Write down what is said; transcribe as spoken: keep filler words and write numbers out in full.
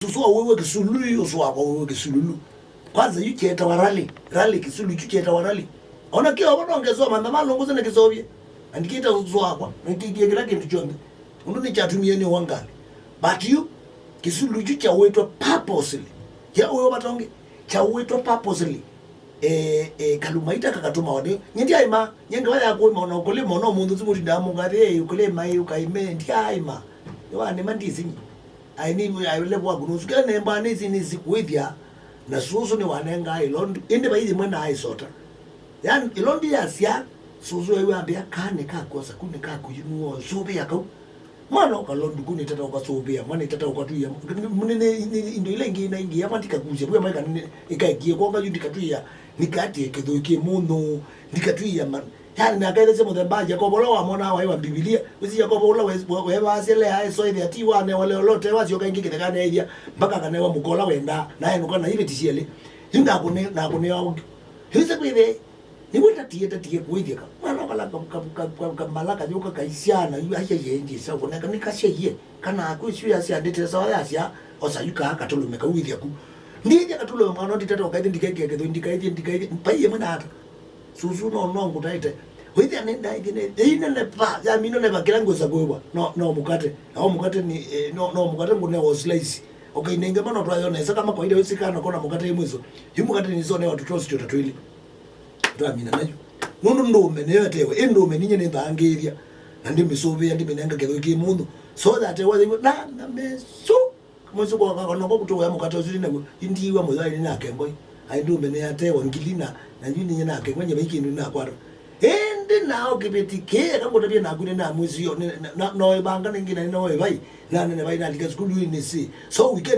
Susu wa wewe Kisulu, yu ũsu wakwa wewe Kisululu. Kwanza yu kyetawa rally, rally Kisulu, yu kyetawa rally. Ona kĩo vo nongesoma mama longo sana kisovye. Andikita ũsu wakwa, na kĩkie kĩla kĩndũ kyonthe. Ũndũ nĩ kyatumie nĩ wangali. But yu Kisulu yu kyawĩtwa purposely. Ya ũyo vatonge, kyawĩtwa purposely. Eh, eh, kalumaita kakatuma wade. Nye ndiaima, nye ngewa ya kuima ona ukulima ona mundu simu tinda munga the ukulima yu kaime ndiaima. Yo anema ndisinyi. Ai ni ai le kwa kunu suka ne mba ni sini sikuithia. Na susu ni wanenga ilondu. Indi baithi mwe na ai sota. Yani ilondu ya sia susu ayu ambia kane ka kosa kune ka kuyinu subi ya kau. Mwana ũkala nduku nĩ tata ũkasũvĩa, mwana ĩ tata ũkatwĩa. Nĩ, nĩ, nĩ, nĩ, indo ila ingĩ na ingĩ, ama ndikakusya, vwe maika nĩ, ĩkaekie kwonga yu ndikatwĩa, nikatie kĩthũi kĩ mũnũ, ndikatwĩa ma, yani, nakaelesya mũthemba Yakobo ũla wamwonaa waĩ wa Mbivilia, wĩsĩ Yakobo ũla we, we, wevaasya lea esoethĩa ti wanewa leo lote, wasyoka ĩngĩ kĩthekanĩ aithya, mpaka akanewa mũka ũla wendaa, na enũka na iveti syelĩ. Yu nakũne, nakũnea ũngĩ. Yu ĩse kwĩthĩa, nĩw'o tatie, tatie kũĩthya ka. Mwana kala ka, ka, ka, ka, kamala kayũka kaisyana, yu aisya yĩngĩ sa kũneka nĩ kasyaie. Kana akwĩsyu yasya ndĩte sawa yasya, osa yu kaa katũlũme kau ĩthya ku. Ndĩthya katũlũme mwana nditata ũkaĩthya ndikaĩthya kĩthũ, ndikaĩthya, ndikaĩthya. Pai ĩmwe na ata. Susu no, no ngũtaĩte. Wĩthya nĩ ndaĩthya nĩ, ĩinene pa, ya mino neva kĩla ngwĩsa kwĩwa. No, no mũkate. Na o mũkate nĩ, eh, no, no mũkate ngũnewa slice. Ũkainenga mwana twayona, ĩsa kama kawaida wĩsĩ kana kona mũkate ĩ mwiso. Yu mũkate nĩ sone watu toast twĩlĩ. Twamina nayu. Nũndũ ndũũme nĩyo etewe. Ĩ ndũũme ninye nĩthaangĩĩthya. Na ndĩmĩsũvĩa, ndĩmĩnenga kĩthũi kĩ mũnũ. So that ĩwa yĩw'e, na, na mesu. Mwesu kwa kaka, noko kũtũĩa mũkate ũsu ndĩ naw'o. Indiwa mũyo aĩ nĩ nake ngoi. Ai ndũũme nĩyatewa ngili na, na yu ninye nake ngoi, nyeva ikĩndũ nakwata. Ĩndĩ nao kĩveti kĩĩ, eka ngũtavye naku nĩ na mwĩsio, nĩ, na, na, no ĩvanga nĩngĩ na nĩ no ĩvai. Na nene vai nalika sukulu yu nĩ si. So weekend